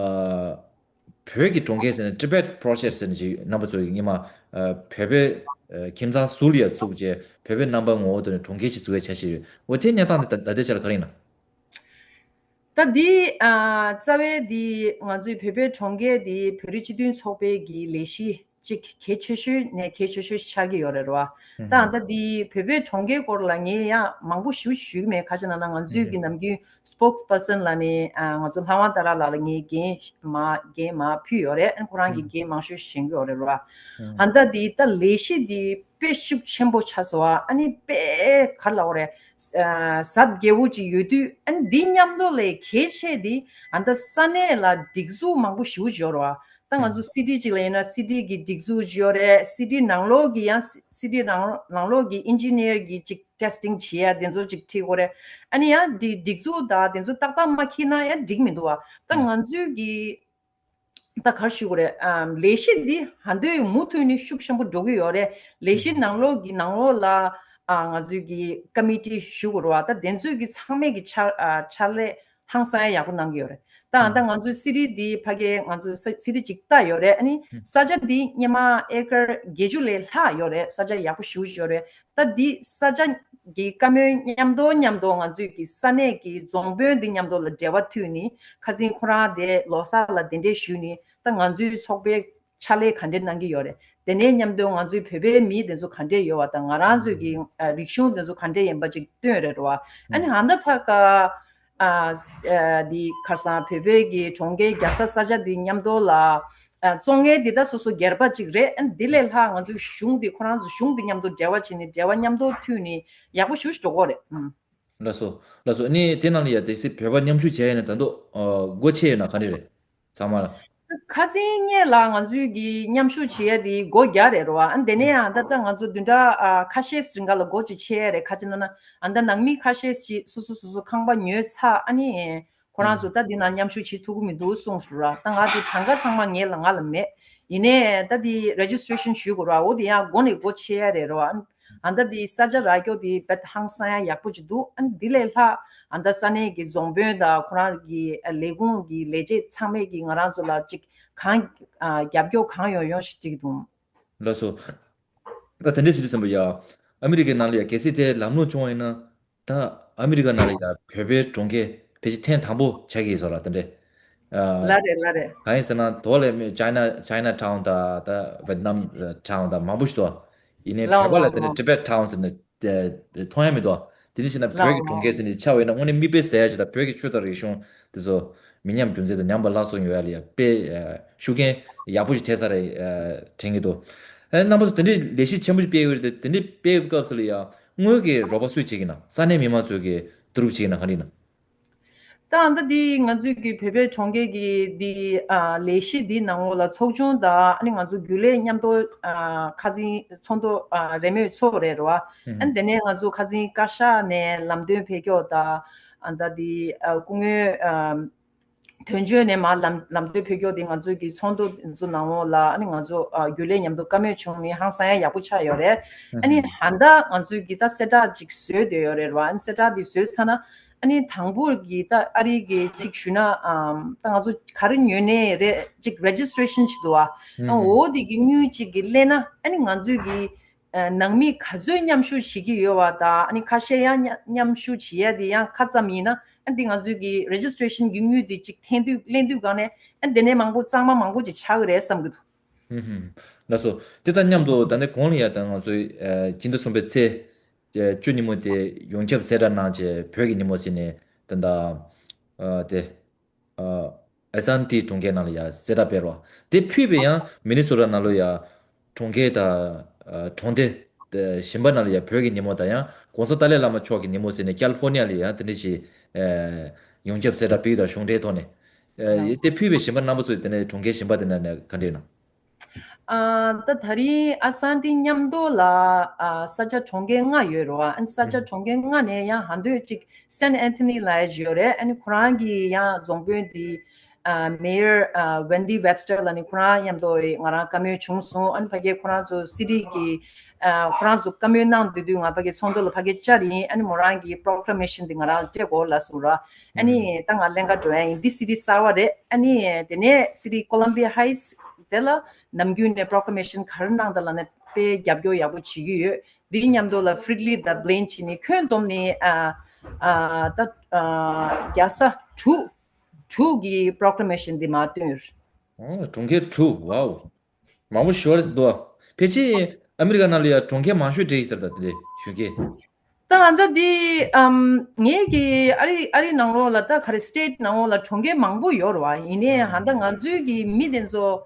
བོད་ཀྱི་གྲོང་ཁྱེར་ཟེར་ནས་Tibet Project ཟེར་ནས་ཅིག་རྣམ་པ་ཚོས་སྔོན་མ་ཨ་བོད་པའི་ཨ་ཁྱིམ་ཚང་ཟུར་ལ་ཡ་བཙུགས་བྱས་བོད་པའི་རྣམ་པ་ངོ་བོ་དོན་ནས་གྲོང་ཁྱེར་ཞིག་བཙུགས་ཡ་འཆར་གཞི་ཡོད། འོ་དེ་གནས་སྟངས་དེ་ད་ད་ལྟའི་ཆ་ལ་ག་རེ་ཡིན་ན། ད་འདི་ཨ་རྩ་བའི་འདི་ང་ཚོའི་བོད་པའི་གྲོང་ཁྱེར་འདི་བོད་རིགས་སྤྱི་མཐུན་ཚོགས་པའི་གི་ལས་གཞི་གཅིག་གལ་ཆེ་ཤོས་ནས་གལ་ཆེ་ཤོས་ཆགས་ཀྱི་ཡོད་རེད་རོ། ཨ་ད་ཨ་ད་འདི་བོད་པའི་གྲོང་ཁྱེར་སྐོར་ལ་ངས་ཡང་མང་པོ་ཞུ་ཞུ་གི་མེད། ག་ཅི་ན་ན་ང་ཚོའི་གི་ནམ་རྒྱུན་spokesperson ལ་ནི་ཨ་ང་ཚོ་ལྷ་དབང་ཏཱ་ར་ལགས་ལ་ངས་འགན་མ་འགན་མ་ཕུལ་ཡོད་རེད། ཨ་ཁོ་རང་གི་འགན་མང་ཤོས་བཞེས་ཀྱི་ཡོད་རེད་རོ། ཨ་ད་འདི་ད་ལས་གཞི་འདི་དཔེ་ཤུགས་ཆེན་པོ་ཆགས་སོང་བ། ཨ་ནི་དཔེ་ག་ལབ་དགོས་རེད། ཨ་ཟབ་རྒྱས་པོ་ཅིག་ཡོད་དུས་ཨ་ནི་འདི་མཉམ་དུ་ལས་གལ་ཆེ་འདི་ཨ་ད་ས་གནས་ལ་སྒྲིག་འཛུགས་མང་པོ་ཞེ་པོ་ཅིག་ཡོད་རེད་བ། ད་ང་ཚོ་city་ཅིག་ལ་ཡིན་ན་city་གི་སྒྲིག་འཛུགས་ཅིག་ཡོད་རེད། city་ནང་ལོགས་ཀྱི་ཡང་city་ནང་ནང་ལོགས་ཀྱི་engineer་གི་ཅིག་testing་བྱེད་ཡ་དེ་ཚོ་ཅིག་ཁྲིད་དགོས་རེད། ཨ་ནི་ཡང་འདི་སྒྲིག་འཛུགས་དང་དེ་ཚོ་ཏག་ཏག་མ་འཁྱེར་ན་ཡང་འགྲིག་མི་འདུག་བ། ད་ང་ཚོའི་གི་ད་ག་རེ་ཞུ་དགོས་རེད། ཨམ་ལས་གཞི་འདི་ཧ་འདོད་མུ་མཐུད་ནས་ཤུགས་ཆེན་པོ་འགྲོ་གི་ཡོད་རེད། ལས་གཞི་ནང་ལོགས་ཀྱི་ནང་ལོགས་ལ་ཨ་ང་ཚོའི་གི་ཀ་མི་ཊི་ཞུ་དགོས་རེད་བ། ད་དེ་ཚོའི་གི་ཚང་མས་གི་ཕྱག་ཨ་ཕྱག་ལས་ཧང་སང་ཡག་པོ་གནང་གི་ཡོད་རེད། ད་ཨ་ད་ང་ཚོའི་སི་ཊི་འདི་ཕ་གི་ང་ཚོའི་ས་སི་ཊི་གཅིག་ལྟ་ཡོད་རེད། ཨ་ནི་ས་ཆ་འདི་སྔོན་མ་ཨེ་ཀར་བརྒྱད་ཅུ་ལས་ལྷག་ཡོད་རེད། ས་ཆ་ཡག་པོ་ཞེ་པོ་ཅིག་ཡོད་རེད། ད་འདི་ས་ཆ་གི་བཀའ་མོལ་མཉམ་དུ་མཉམ་དུ་ང་ཚོས་ཀྱི་ས་གནས་ཀྱི་རྫོང་དཔོན་འདི་མཉམ་དུ་ལ་འབྲེལ་བ་མཐུད་ནི་ཁ་སང་ཁོ་རང་དེ་ལོ་གསར་ལ་གདན་འདྲེན་ཞུས་ནི་ད་ང་ཚོའི་ཚོགས་པའི་ཕྱག་ལས་ག་འདྲས་གནང་གི་ཡོད་རེད། དེ་ནས་མཉམ་དུ་ང་ཚོའི་བོད་པའི་མི་དེ་ཚོ་ག་འདྲས་ཡོད་བ་དང་ང་རང་ཚོའི་གི་ཨ་རིག་གཞུང་དེ་ཚོ་ག་འདྲས་ཡིན་པ་ཅིག་སྟོན་རེད་བ། ཨ་ནི་ཧ་ད་ཚ་ཀ་ཨ་ཨ་འདི་ཁར་སང་བོད་པའི་གི་གྲོང་ཁྱེར་རྒྱལ་ས་ས་ཆ་འདི་མཉམ་དུ་ལ་ཨ་བཙོང་མཁན་འདི་ད་སོ་སོ་སྒེར་པ་ཅིག་རེད། ཨ་འདི་ལས་ལྷག་ང་ཚོའི་གཞུང་འདི་ཁོ་རང་ཚོ་གཞུང་འདི་མཉམ་དུ་འབྲེལ་བ་བྱས་ནས་འབྲེལ་བ་མཉམ་དུ་མཐུད་ནས་ཡག་པོ་ཞེ་པོ་ཅིག་འགྲོ་གི་རེད། ཨུམ། ལགས་སོ། ལགས་སོ། ཨ་ནི་དེ་ནང་ལ་ཡ་དེ་སྲིད་བོད་པ་མཉམ་ཞུགས་བྱས་ཡ་ནས་ད་དུང་ཨ་སྒོ་ཕྱེ་ཡོད་ན་ག་འདྲས་རེད། ཚང་མ་ལ། ཁ་སང་ཉིན་ལ་ང་ཚོའི་གི་མཉམ་ཞུགས་བྱེད་ཡ་དེ་སྒོ་རྒྱག་རེད་རོ། ཨ་དེ་ནས་ཡང་ད་ལྟ་ང་ཚོ་བདུན་ཕྲག་ཨ་ཁ་ཤས་རིང་ག་ལ་སྒོ་ཅིག་ཕྱེ་ཡ་རེད། ག་ཅི་ན་ན་ཨ་ད་ནང་མི་ཁ་ཤས་ཤིག་སོ་སོ་སོ་སོ་ཁང་པ་ཉོས་ཚར། ཨ་ནི་ཁོ་རང་ཚོ་ད་འདི་ནང་མཉམ་ཞུགས་བྱེད་ཐུབ་ཀྱི་མི་འདུག་གསུངས་སོང་ར། ད་ང་དེ་གྲངས་ཀ་ཚང་མ་ངེད་ལ་ང་ལ་མེད། ཡིན་ནའི་ད་དེ་registration་ཞུ་དགོས་ར། འོ་དེ་ཡང་སྒོ་ནས་སྒོ་ཕྱེ་ཡ་རེད་རོ། ཨ་ཨ་ད་དེ་ས་ཆ་རག་རྒྱུ་དེ་བེད་ཧང་སང་ཡ་ཡག་པོ་ཅིག་འདུག་ཨ་འདི་ལས་ལྷག་ཨ་ད་ས་གནས་ཀྱི་རྫོང་དཔོན་དང་ཁོ་རང་གི་ལས་ཁུངས་ཀྱི་ལས་བྱེད་ཚང་མས་ཀྱི་ང་རང་ཚོ་ལ་ཅིག་གང་ཨ་རྒྱབ་སྐྱོར་གང་ཡོང་ཡོང་ཞིག་ཅིག་འདུག་ལགས་སོ། ད་དེ་འདྲའི་སྲིད་དུས་ཙམ་པ་ཡ། ཨ་མི་རི་ཀའི་ནང་ལ་ཡ་གལ་སྲིད་དེ་ལམ་ལྷོང་བྱུང་བ་ཡིན་ན། ད་ཨ་མི་རི་ཀ་ནང་ལ་ཡ་བོད་པའི་གྲོང་ཁྱེར་ཕལ་ཆེར་ཐེངས་དང་པོ་ཆགས་ཀྱི་ཡོད་ས་ར་དེ་འདྲས། ཨ། ལ་རེད་ལ་རེད། གང་ཡིན་ཟེར་ན་དོ་ལས་མེད་China China Town་ད་ད་Vietnam Town་ད་མང་པོ་ཞིག་འདུག་ཡིན་ནའི་ལའོ་བོད་པ་ལ་ལའོ་དེ་འདྲས་ལའོ། Tibet Town་ཟེར་ནས་མཐོང་ཡ་མི་འདུག་དེ་འདྲ་བྱས་ན་བོད་ཀྱི་ལའོ་གྲོང་ཁྱེར་ཟེར་ནས་ཆགས་པ་ཡིན་ན་དངོས་གནས་མིག་དཔེ་གཟིགས་ཡ་ཞིག་དང་བོད་ཀྱི་ཆོས་དང་རིག་གཞུང་དེ་ཚོ་མི་ཉམས་རྒྱུན་འཛིན་དང་ཉམས་པ་སླར་གསོ་ཡོང་ཡ་ལ་ཡ་དཔེ་ཤུགས་རྐྱེན་ཡག་པོ་ཞིག་ཐེབས་ས་རེད་དྲན་གྱི་འདུག་ཨ་རྣམ་པ་ཚོ་དེ་འདྲའི་ལས་གཞི་ཆེན་པོ་ཞིག་སྤེལ་ཡོད་རེད་དེ། དེ་འདྲའི་སྤེལ་སྐབས་སུ་ལ་ཡ་དངུལ་གྱི་རོགས་པ་སུས་བྱེད་ཀྱི་ན། ས་གནས་མི་མང་ཚོས་ཀྱི་བསྡུ་རུབ་བྱེད་ཀྱི་ན་ག་རེ་ཡིན་ན། ད་ཨ་ད་འདི་ང་ཚོའི་གི་བོད་པའི་གྲོང་ཁྱེར་གྱི་འདི་ཨ་ལས་གཞི་འདི་ནང་ལོགས་ལ་ཚོགས་ཆུང་དང་ཨ་ནི་ང་ཚོ་རྒྱུན་ལས་མཉམ་དུ་ཨ་ཁ་སང་ཚོགས་འདུ་ཨ་རེས་མོས་ཚོགས་རེད་རོ། ཨ་ནི་དེ་ནས་ང་ཚོ་ཁ་སང་བཀའ་ཤག་ནས་ལམ་སྟོན་ཕེབས་ཀྱོག་དང་ཨ་ད་འདི་ཨ་སྐུ་ངོ་ཨ་དོན་གཅོད་ནས་མར་ལམ་ལམ་སྟོན་ཕེབས་ཀྱོག་དེ་ང་ཚོའི་གི་ཚོགས་འདུ་ཚོ་ནང་ལོགས་ལ་ཨ་ནི་ང་ཚོ་ཨ་རྒྱུན་ལས་མཉམ་དུ་བཀའ་མོལ་བྱུང་ནི་ཧང་སང་ཡག་པོ་ཆགས་ཡོད་རེད། ཨ་ནི་ཧ་ད་ང་ཚོའི་གི་ད་གསལ་བསྒྲགས་ཅིག་བཟོས་བསྡད་ཡོད་རེད་རོ། ཨ་ནི་གསལ་བསྒྲགས་འདི་བཟོས་ཚར་ན། ཨ་ནི་དང་པོར་གི་ད་ཨ་རི་གི་ཚིག་ཞུས་ན་ཨམ་ད་ང་ཚོ་ག་རེ་ཉོས་ནས་རེད་ཅིག་registration་བྱེད་འདུག་ཨ། ཨ་འོ་དེ་གི་དངུལ་ཅིག་གི་ལེན་ན་ཨ་ནི་ང་ཚོའི་གི་ཨ་ནང་མི་ག་ཚོད་མཉམ་ཞུགས་བྱེད་ཀྱི་ཡོད་བ་དང་ཨ་ནི་ཁ་ཤས་ཡང་མཉམ་མཉམ་ཞུགས་བྱེད་ཡ་དེ་ཡང་ཁ་ཙམ་ཡིན་ན་ཨ་འདི་ང་ཚོའི་གི་registration་གི་དངུལ་དེ་ཅིག་འཐེན་དུས་ལེན་དུས་གང་ནས་ཨ་འདི་ནས་མང་པོ་གཙང་མ་མང་པོ་ཅིག་ཆགས་ཀྱི་རེད་བསམ་གྱི་འདུག་ཧུམ་ཧུམ། ལགས་སོ། དེ་དང་མཉམ་དུ་ད་ནི་གོང་ལ་ཡ་ད་ང་ཚོའི་ཨ་སྤྱི་ཟླ་གསུམ་པའི་ཚེས་བཅུ་ཉིན་མོ་དེ་ཡོངས་ཁྱབ་གསལ་བསྒྲགས་གནང་བྱས་བོད་ཀྱི་ཉིན་མོ་ཟེར་ནས་ད་ལྟ་ཨ་དེ་ཨ་ཨེ་སན་ཏི་གྲོང་ཁྱེར་ནང་ལ་ཡ་གསལ་བསྒྲགས་སྤེལ་རོགས། དེ་ཕུད་པའི་ཡང་མི་ནི་སོ་ཊ་ནང་ལ་ཡ་གྲོང་ཁྱེར་དང་ཨ་གྲོང་སྡེ་གཞན་པ་ནང་ལ་ཡ་བོད་ཀྱི་ཉིན་མོ་དང་ཡང་གོང་ས་ཏཱ་ལའི་བླ་མ་མཆོག་གི་ཉིན་མོ་ཟེར་ནས་ཀལ་ཧྥོ་ནི་ཡ་ལ་ཡ་དེ་འདྲ་ཞིག་ཨ་ཡོངས་ཁྱབ་གསལ་བསྒྲགས་སྤེལ་ཡོད་དང་གཞུང་འབྲེལ་ཐོག་ནས་ཨ་དེ་ཕུད་པའི་གཞན་པ་རྣམ་པ་ཚོས་དེ་ནས་གྲོང་ཁྱེར་གཞན་པ་དེ་ནང་ནས་ག་འདྲ་ཡོད་ན། ཨ་ད་ད་རིང་ཨེ་སན་ཏི་མཉམ་དུ་ལ་ཨ་ས་ཆ་གྲོང་ཁྱེར་ལྔ་ཡོད་རེད་བ། ཨ་ནི་ས་ཆ་གྲོང་ཁྱེར་ལྔ་ནས་ཡང་ཧ་འདོད་ཅིག་སན་ཨན་ཐོ་ནི་ལ་ཡ་ཡོད་རེད། ཨ་ནི་ཁོ་རང་གི་ཡང་རྫོང་དཔོན་དེ་ཨ་མེ་ཡར་ཨ་ཝན་ཌི་ཝེབ་སི་ཊར་ལ་ནི་ཁོ་རང་མཉམ་དུ་ང་རང་བཀའ་མོལ་བྱུང་སོང་། ཨ་ནི་ཕ་གིའི་ཁོ་རང་ཚོ་སི་ཊི་གི་ཨ་ཁོ་རང་ཚོ་བཀའ་མོལ་གནང་དུས་དུས་ང་ཕ་གིའི་ཚོགས་འདུ་ལ་ཕ་གིར་བཅར་ཡིན། ཨ་ནི་མོ་རང་གི་པོ་རོ་ཀི་ལེམ་ནེ་ཤན་དེ་ང་རང་ལ་སྤྲད་དགོས་ལབ་སོང་ར། ཨ་ནི་ད་ང་ལེན་ག་འགྲོ་ཡ་ཡིན། འདི་སི་ཊི་གསར་བ་རེད། ཨ་ནི་དེ་ནས་སི་ཊི་ཀོ་ལམ་བི་ཡ་ཧའི་ཊི་དེ་ལ་ནམ་རྒྱུན་ནས་པོ་རོ་ཀི་ལེམ་ནེ་ཤན་ག་རེ་གནང་དང་ལབ་ན་དཔེ་རྒྱབ་སྐྱོར་ཡག་པོ་བྱེད་ཀྱི་ཡོད། འདིའི་མཉམ་དུ་ལ་ཧྥི་རིད་ལི་དང་བྷི་ལིན་ཆི་ནི་ཁྱོན་བསྡོམས་ནི་ཨ་ཨ་ད་ཨ་རྒྱལ་ས་དྲུག་དྲུག་གི་པོ་རོ་ཀི་ལེམ་ནེ་ཤན་འདི་མར་བཏོན་ཡོད། ཨོ་གྲོང་ཁྱེར་དྲུག་ཝའོ། མང་པོ་ཞོར་འདུག་ཕལ་ཆེར་ཨ་མི་རི་ཀ་ནང་ལ་ཡ་གྲོང་ཁྱེར་མང་ཤོས་གྲས་ཡིན་ས་རེད་ད་དེ་ལས་གཞོན་སྐྱེས། ད་ཨ་ད་འདི་ཨམ་ངེད་ཀྱི་ཨ་རི་ཨ་རི་ནང་ལོགས་ལ་ད་ག་རེ་སི་ཊེ་ཊི་ནང་ལོགས་ལ་གྲོང་ཁྱེར་མང་པོ་ཡོད་རེད་བ། ཡིན་ནའི་ཨ་ད་ང་ཚོའི་གི་མི་དེ་ཚོ་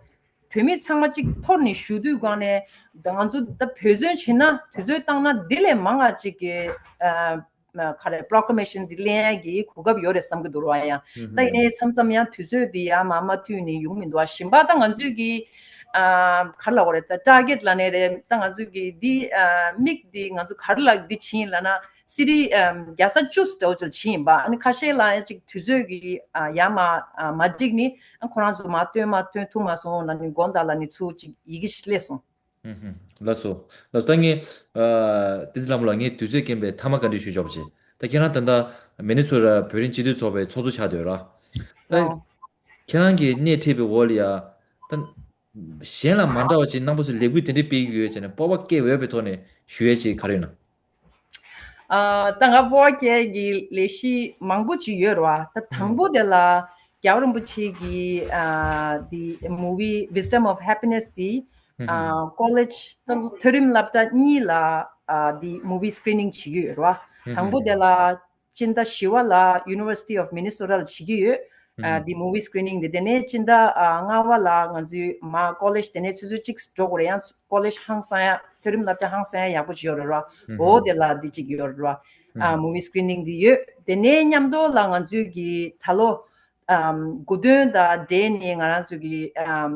བོད་མི་ཚང་མ་གཅིག་འཐོར་ནས་བཞུགས་དུས་སྒང་ནས་ད་ང་ཚོ་ད་བོད་བཙོན་བྱེད་ན་དུས་ཚོད་བཏང་ན་འདི་ལས་མང་ང་གཅིག་གི་ཨ་ག་རེ་པོ་རོ་ཀི་ལེམ་ནེ་ཤན་འདི་ལེན་ཡ་གི་གོ་སྐབས་ཡོད་རེད་བསམ་གི་འདུག་ར་ཡ། ད་ཡིན་ནའི་མཚམས་མཚམས་ཡང་དུས་ཚོད་འདི་ཡར་མར་མ་མཐུད་ནས་ཡོང་མི་འདུག་བ། གཞན་པ་ད་ང་ཚོའི་གི་ཨ་ག་རེ་ལབ་དགོས་རེད། ད་ཊར་གེ་ཊི་ལབ་ནའི་རེད། ད་ང་ཚོའི་གི་འདི་ཨ་མིག་འདི་ང་ཚོ་ག་རེ་ལ་འདི་བྱིན་ལབ་ན་སི་ཊི་ཨ་རྒྱལ་ས་བཅུ་ཙམ་ཅིག་བྱིན་ཡིན་པ། ཨ་ནི་ཁ་ཤས་ལ་ཡང་ཅིག་དུས་ཚོད་ཀྱི་ཨ་ཡར་མར་ཨ་མ་འགྲིག་ནི་ཨ་ཁོ་རང་ཚོ་མར་སྟོན་མ་སྟོན་ཐུབ་མ་སོང་ལབ་ནི་དགོངས་དག་ལབ་ནི་ཚུར་ཅིག་ཡི་གེ་ཞིག་སླེབས་སོང་། ཧུམ་ཧུམ། ལགས་སོ། ལགས་སོ། ད་ངས་ཨ་ཏི་ཙི་ལྷ་མོ་ལགས་ངས་དུས་ཚོད་རྐྱེན་པས་མཐའ་མ་བཀའ་འདྲི་ཞུ་ཆོག་པ་བྱེད། ད་ཁྱེད་རང་ད་ལྟ་མི་ནི་སོ་ཊ་བོད་རིགས་སྤྱི་འཐུས་ཚོགས་པའི་ཚོགས་གཙོ་ཆགས་བསྡད་ཡོད་ར། ད་ཨོ། ཁྱེད་རང་གིས་སྣེ་ཁྲིད་པའི་འོག་ལ་ཡ་ད་གཞན་ལ་མ་འདྲ་བ་ཞིག་རྣམ་པ་ཚོས་ལས་འགུལ་དེ་འདྲའི་སྤེལ་གྱི་ཡོད་ཟེར་ནས་སྤོབས་པ་སྐྱེ་འོས་པའི་ཐོག་ནས་ཞུ་ཡས་ཞིག་ག་རེ་ཡོད་ན། ཨ་ད་ང་སྤོབས་པ་སྐྱེ་གི་ལས་གཞི་མང་པོ་ཅིག་ཡོད་རེད་བ། ད་དང་པོ་དེ་ལ་རྒྱལ་བ་རིན་པོ་ཆེ་གི་ཨ་དེ་movie Wisdom of Happiness་དེ་ཨ་ཀོ་ལེཇ་ད་མཐོ་རིམ་སློབ་གྲྭ་གཉིས་ལ་ཨ་དེ་movie screening་བྱེད་ཀྱི་ཡོད་རེད་བ། དང་པོ་དེ་ལ་སྤྱི་ཟླ་བཞི་པ་ལ་University of Minnesota་ལ་བྱེད་ཀྱི་ཡོད། ཨ་དེ་movie screening་དེ་དེ་ནས་སྤྱི་ཟླ་ཨ་ལྔ་པ་ལ་ང་ཚོའི་མ་ཀོ་ལེཇ་དེ་ནས་ཆུ་ཚོད་གཅིག་འགྲོ་དགོས་རེད། ཡང་ཀོ་ལེཇ་ཧང་སང་ཡ་མཐོ་རིམ་སློབ་གྲྭ་ཧང་སང་ཡ་ཡག་པོ་ཅིག་ཡོད་རེད་ར། འོ་དེ་ལ་འདི་གཅིག་ཡོད་རེད་ར། ཨ་movie screening་འདི་ཡོད། དེ་ནས་མཉམ་དུ་ལ་ང་ཚོའི་གི་ད་ལོ་ཨམ་དགུང་སྟོན་དང་འབྲེལ་ནས་ང་རང་ཚོའི་གི་ཨམ་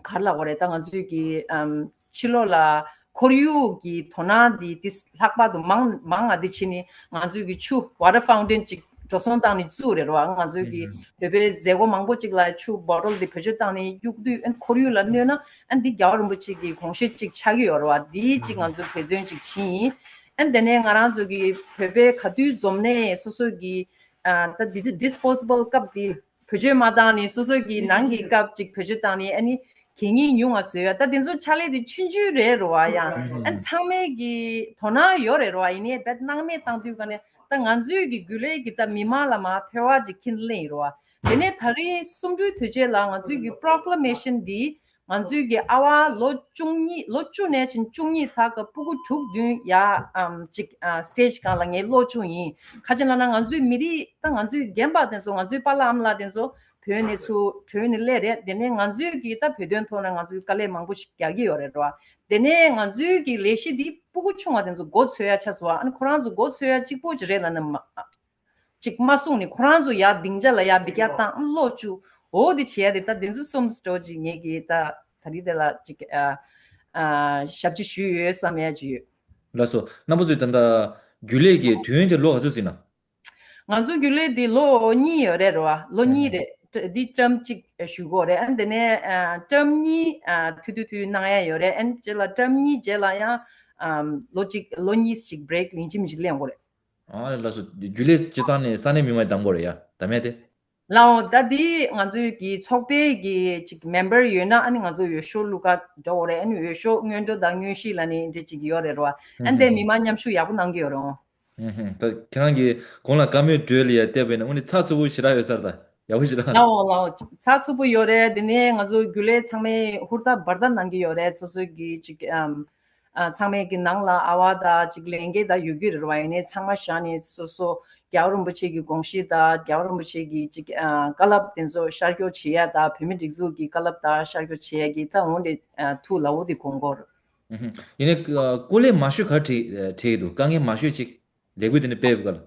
ག་རེ་ལབ་དགོས་རེད། ད་ང་ཚོའི་གི་ཨམ་ཕྱི་ལོགས་ལ་ཁོར་ཡུག་གི་དོ་སྣང་འདི་ཏིས་ལྷག་པར་དུ་མང་མང་ང་འདི་ཕྱིན་ནི་ང་ཚོའི་གི་ཆུ་water fountain་ཅིག་འགྲོ་སོང་བཏང་ནས་བཙུགས་རེད་ར། ང་ཚོའི་གི་བོད་པའི་མཛད་སྒོ་མང་པོ་ཅིག་ལ་ཆུ་བོ་ཊལ་འདི་བེད་སྤྱོད་བཏང་ནས་གཡུག་དུས་ཨན་ཁོར་ཡུག་ལ་གནོད་ན་ཨན་འདི་རྒྱལ་བ་རིན་པོ་ཆེ་གི་དགོངས་བཞེད་ཅིག་ཆགས་ཀྱི་ཡོད་རེད་བ། འདི་ཅིག་ང་ཚོ་འབད་བརྩོན་ཅིག་བྱིན་ཡིན། ཨན་དེ་ནས་ང་རང་ཚོ་གི་བོད་པའི་ག་དུས་འཛོམས་ནས་སོ་སོ་གི་ཨ་ད་འདི་disposable cup་འདི་བེད་སྤྱོད་མ་བཏང་ནས་སོ་སོ་གི་ནང་གི་ཀབ་ཅིག་བེད་སྤྱོད་བཏང་ནས་ཨ་ནི་གད་སྙིགས་ཉུང་བ་བཟོས་ཡ། ད་དེ་ཚོ་ཕྱག་ལས་དེ་ཆུང་ཆུང་རེད་རོ་བ། ཡང་ཨ་ཚང་མས་གི་དོ་སྣང་ཡོད་རེད་རོ་བ། ཡིན་ནའི་རྦད་སྣང་མེད་བཏང་དུས་ག་ནས་ད་ང་ཚོའི་གི་རྒྱུན་ལས་གི་ད་མི་མང་ལ་མ་ཐོས་པ་ཅིག་ཁྱིན་ལེན་ཡིན་རོ་བ། དེ་ནས་ད་རེས་གསུམ་བཅུའི་དུས་ཆེན་ལ་ང་ཚོའི་གི་པོ་རོ་ཀི་ལེམ་ནེ་ཤན་འདི་ང་ཚོའི་གི་ཨ་བ་ལོ་བཅུ་གཉིས་ལོ་བཅུ་ནས་ཕྱིན་བཅུ་གཉིས་ཚག་གི་སྤུ་གུ་དྲུག་བདུན་ཡ་ཨམ་ཅིག་ཨ་སི་ཊེཇ་སྒང་ལ་ངས་ཀློག་བྱུང་ཡིན། ཁ་ཅིག་ལབ་ན་ང་ཚོའི་མི་རིགས་ད་ང་ཚོའི་རྒན་པ་དེ་ཚོ་ང་ཚོའི་པཱ་ལགས་ཨ་མ་ལགས་དེ་ཚོ་བོད་ནས་ཚུར་བྲོས་ནས་སླེབས་རེད། དེ་ནས་ང་ཚོའི་གི་ད་བོད་དོན་ཐོག་ནས་ང་ཚོའི་དཀའ་ལས་མང་པོ་ཞིག་རྒྱག་གི་ཡོད་རེད་རོ། དེ་ནས་ང་ཚོའི་གི་ལས་གཞི་འདི་སྤུ་གུ་ཆུང་བ་དེ་ཚོ་མགོ་ཚོས་ཡ་ཆགས་སོང་བ། ཨ་ནི་ཁོ་རང་ཚོ་མགོ་ཚོས་ཡ་གཅིག་པོ་ཅིག་རེད་ལབ་ན་མ་ ཅིག་མ་གསུངས་ནས་ཁོ་རང་ཚོ་ཡར་སྡིངས་ཆ་ལ་ཡར་འབུད་རྒྱག་བཏང་། ཨ་ལོ་བཅུ། འོ་འདི་བྱས་ཏེ་ད་འདི་ཚོ་གསུམ་སྤྲོ་ཅིག་ངེད་ཀྱིས་ད་ད་རིང་དེ་ལ་ཅིག་ཨ་ཨ་ཞབས་ཕྱི་ཞུས་ཡོད་བསམ་ཡ་ཅིག་ཡོད། ལགས་སོ། རྣམ་པ་ཚོས་ད་ལྟ་རྒྱུན་ལས་ཀྱི་དུས་ཡུན་དེ་ལོ་ག་ཚོད་ཟིན་ན། ང་ཚོ་རྒྱུན་ལས་འདི་ལོ་གཉིས་ཡོད་རེད་རོ། ལོ་གཉིས་རེད། ཏྲ- འདི་ཊརམ་གཅིག་ཞུ་གོ་རེད། ཨ་ནི་དེ་ནས་ཨ་ཊརམ་གཉིས་ཨ་ཐུང་ཐུང་ཐུང་གནང་ཡ་ཡོད་རེད། ཨ་ནི་རྗེས་ལ་ཊརམ་གཉིས་རྗེས་ལ་ཡང་ཨམ་ལོ་གཅིག་ལོ་གཉིས་ཤིག་བྷི་རེག་ཡིན་གཅིག་མིན་གཅིག་ལེན་དགོས་རེད། ཨ་ལགས་སོ། རྒྱུན་ལས་སྤྱི་བཏང་ནས་ས་གནས་མི་མང་གདམ་དགོས་རེད་ཡ། གདམ་ཡ་དེ། ལའོ། ད་འདི་ང་ཚོའི་གི་ཚོགས་པའི་གི་ཅིག་མེམ་བར་ཡོད་ན་ཨ་ནི་ང་ཚོ་འོས་ཤོག་བླུག་ག་འགྲོ་དགོས་རེད། ཨ་ནི་འོས་ཤོག་སྔོན་འགྲོ་དང་དངོས་གཞི་ལ་ནི་འདྲ་ཅིག་ཡོད་རེད་རོ། ཨ་ནི་དེ་མི་མང་མཉམ་ཞུགས་ཡག་པོ་གནང་གི་ཡོད་རེད། ཧུམ་ཧུམ། ད་ཁྱེད་རང་གིས་གོང་ལ་བཀའ་མོལ་སྤྲོད་ལ་ཡ་བལྟས་པས་ན་དངོས་གནས་ཚགས་ཚུད་པོ་ཞེ་དྲག་ཡོད་ས་རེད་ད། ཡག་པོ་ཞེ་དྲག་ལའོ་ལའོ། ཚགས་ཚུད་པོ་ཡོད་རེད། དེ་ནས་ང་ཚོ་རྒྱུན་ལས་ཚང་མས་ཧུར་ཐག་འབར་ཐག་གནང་གི་ཡོད་རེད། སོ་སོའི་གི་ཅིག་ཨམ་ཨ་ཚང་མས་གི་ནང་ལ་ཨ་བ་དང་ཅིག་ལས་འགན་དང་ཡོད་ཀྱི་རེད་བ། ཡིན་ནའི་ཚང་མ་བཞག་ནས་སོ་སོ་རྒྱལ་བ་རིན་པོ་ཆེ་གི་དགོངས་གཞི་དང་རྒྱལ་བ་རིན་པོ་ཆེ་གི་ཅིག་ཨ་བཀའ་སློབ་དེ་ཚོ་ཤར་སྐྱོད་བྱེད་ཡ་དང་བོད་མི་སྒྲིག་འཛུགས་ཀྱི་བཀའ་སློབ་དང་ཤར་སྐྱོད་བྱེད་ཡ་གི་ད་འོང་དེ་ཨ་ཐུགས་ལ་འོ་དེ་དགོངས་སྐོར། ཧུམ་ཧུམ། ཡིན་ནའི་ཨ་སྐུ་ལས་མང་ཤོས་ག་རེ་འཕྲད་འཕྲད་ཀྱི་འདུག་དཀའ་ངལ་མང་ཤོས་ཅིག་ལས་འགུལ་དེ་ནས་སྤེལ་བ་ག་ལ།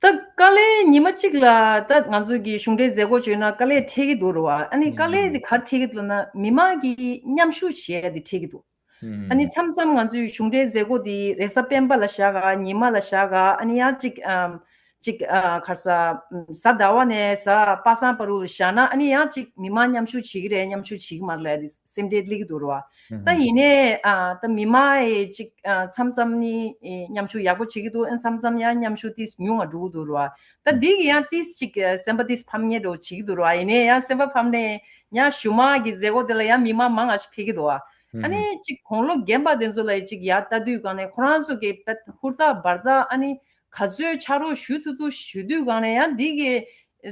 ད་དཀའ་ལས་ཉི་མ་གཅིག་ལ་ད་ང་ཚོ་གི་གཞུང་འབྲེལ་མཛད་སྒོ་བྱས་ན་དཀའ་ལས་འཕྲད་ཀྱི་འདུག་རེད་བ། ཨ་ནི་དཀའ་ལས་དེ་ག་རེ་འཕྲད་ཀྱི་འདུག་ན་མི་མང་གི་མཉམ་ཞུགས་བྱེད་ཡ་དེ་འཕྲད་ཀྱི་འདུག་ཨ་ནི་མཚམས་མཚམས་ང་ཚོའི་གཞུང་འབྲེལ་མཛད་སྒོ་དེ་རེས་གཟའ་སྤེན་པ་ལ་བཞག་ག་ཉི་མ་ལ་བཞག་ག་ཨ་ནི་ཡང་གཅིག་ཨམ་གཅིག་ཨ་ག་རེ་ཟ་ཨམ་གཟའ་ཟླ་བ་ནས་གཟའ་པ་སངས་པ་རུ་ལ་བཞག་ན་ཨ་ནི་ཡང་གཅིག་མི་མང་མཉམ་ཞུགས་བྱེད་ཀྱི་རེད། མཉམ་ཞུགས་བྱེད་ཀྱི་མ་རེད་ལབ་ཡ་དེ་སེམས་ཁྲལ་སླེབས་ཀྱི་འདུག་རེད་བ། ད་ཡིན་ནའི་ཨ་ད་མི་མང་ཨེ་ཅིག་ཨ་མཚམས་མཚམས་ནི་ཨེ་མཉམ་ཞུགས་ཡག་པོ་བྱེད་ཀྱི་འདུག་ཨ་མཚམས་མཚམས་ཡང་མཉམ་ཞུགས་ཏིས་ཉུང་ང་འགྲོ་གི་འདུག་ར་བ། ད་འདི་གི་ཡང་ཏིས་ཅིག་ཨ་སེམས་པ་ཏིས་ཕམ་ཉེ་འགྲོ་བྱེད་ཀྱི་འདུག་ར་བ། ཡིན་ནའི་ཡང་སེམས་པ་ཕམ་ནས་ཡང་ཞུ་མ་གི་མཛད་སྒོ་དེ་ལ་ཡང་མི་མང་མང་ང་ཞིག་ཕེབས་ཀྱི་འདུག་བ། ཨ་ནི་ཅིག་དགུང་ལོ་རྒན་པ་དེ་ཚོ་ལ་ཅིག་ཡར་ལྟ་དུས་གང་ནས་ཁོ་རང་ཚོ་གི་ཧུར་ཐག་འབར་ཐག་ཨ་ནི་ག་ཚོད་ཕྱག་རོགས་ཞུ་ཐུབ་ཐུབ་ཞུ་དུས་གང་ནས་ཡང་འདི་གི་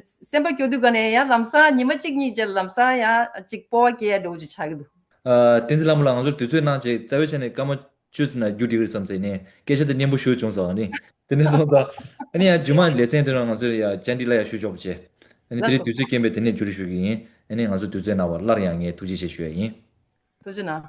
སེམས་པ་སྐྱོ་དུས་ག་ནས་ཡང་ལམ་སང་ཉི་མ་གཅིག་གཉིས་རྗེས་ལམ་སང་ཡང་གཅིག་སྤོབས་པ་སྐྱེ་ཡ་འགྲོ་གི་ཆགས་ཀྱི་འདུག་ཨ། བསྟན་འཛིན་ལྷ་མོ་ལགས་ང་ཚོར་དུས་ཚོད་གནང་བྱས་རྩ་བའི་ཆ་ནས་སྐར་མ་བཅུ་ཙམ་ན་རྒྱུ་འགྲིག་རེད་བསམ་ཚེ་ནས་སྐད་ཆ་དེ་སྙན་པོ་ཞུ་བྱུང་སོང་ནི། དེ་ནས་སོང་ཙང་ཨ་ནི་ཡང་རྗེས་མ་ལེ་ཚན་དེ་རང་ང་ཚོར་ཡང་བཅར་འདྲི་ལ་ཡང་ཞུ་ཆོག་པ་བྱས། ཨ་ནི་དེ་རིང་དུས་ཚོད་རྐྱེན་པས་དེ་ནས་མཇུག་སྒྲིལ་ཞུ་གི་ཡིན། ཨ་ནི་ང་ཚོ་དུས་ཚོད་གནང་བར་སླར་ཡང་ངས་ཐུགས་རྗེ་ཆེ་ཞུ་ཡ་ཡིན། ཐུགས་རྗེ་གནང་།